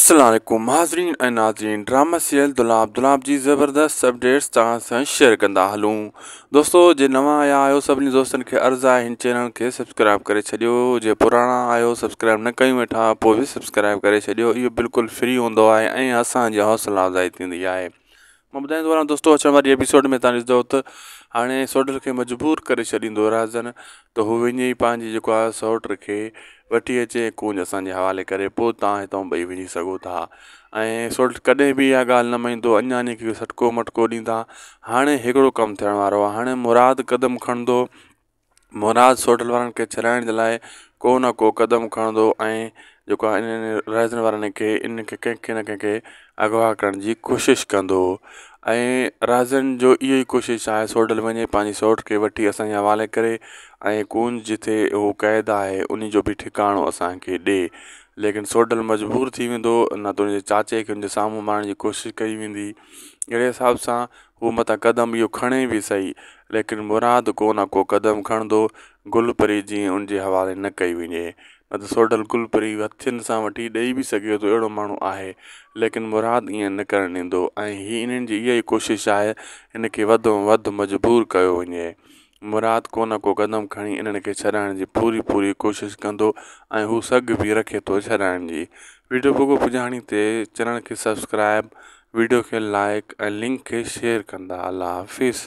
السلام عليڪم حاضرين ۽ ناظرين ڊراما سيريل دولاب دولاب جي زبردست اپڊيٽس توهان سان شيئر ڪندا هلون دوستو جي نوان آيا آهيو سڀني دوستن کي عرض آهي هن چينل کي سبسڪرائب ڪري ڇڏيو جي پراڻا آهيو سبسڪرائب نه ڪيون ويٺا پوء به سبسڪرائب ڪري ڇڏيو اهو بلڪل فري هوندو آهي ۽ اسان جي حوصلا افزائي ٿيندي آهي مان ٻڌائيندو هلان دوستو اچڻ واري ايپيسوڊ ۾ تان ڏسندو ته هاڻي سوڍل کي مجبور ڪري ڇڏيندو رازن ته هو وڃي پنهنجي جيڪو آهي سئوٽ کي وٺي اچي ۽ ڪونج اسان جي حوالي ڪري پوء تان هتان ٻئي وڃي سگهو ٿا ۽ سوڍل ڪڏهن به اها ڳالهه نه مڃيندو اڃا ان کي سٽڪو مٽڪو ڏيندا هاڻي هڪڙو ڪم ٿيڻ وارو آهي هاڻي مراد قدم کڻندو مراد سوڍل وارن کي ڇڏائڻ جي لاء ڪو نه ڪو قدم کڻندو ۽ جيڪو آهي انهن رهزن وارن کي انهن کي ڪنهن کي نه ڪنهن کي اغوا ڪرڻ جي ڪوشش ڪندو ۽ رهزن جو اهو ئي ڪوشش آهي سوڍل وڃي پنهنجي سئوٽ کي وٺي اسان جي حوالي ڪري ۽ ڪونج جتي هو قيد آهي ان جو به ٺڪاڻو اسان کي ڏي ليڪن سوڍل مجبور ٿي ويندو نه ته ان جي چاچي کي ان جي سامهون مارڻ جي ڪوشش ڪئي ويندي اهڙي حساب سان هو متان قدم اهو کڻي به سهي، ليڪن مراد ڪو نه ڪو قدم کڻندو، گل پري جيئن ان جي حوالي نه ڪئي وڃي. نه ته سوڍل گل پري هٿين سان وٺي ڏئي به سگهي ٿو، اهڙو ماڻهو آهي. ليڪن مراد ائين نه ڪرڻ ڏيندو ۽ هي انهن جي اها ئي ڪوشش آهي، هن کي وڌ ۾ وڌ مجبور ڪيو وڃي. مراد ڪو نه ڪو قدم کڻي انهن کي ڇڏائڻ جي پوري پوري ڪوشش ڪندو ۽ هو سگهه به رکي ٿو ڇڏائڻ جي. وڊيو پڳو پڄاڻي تي چينل کي سبسڪرائب وڊيو کي لائيڪ ۽ لنڪ کي شيئر ڪندا الله حافظ.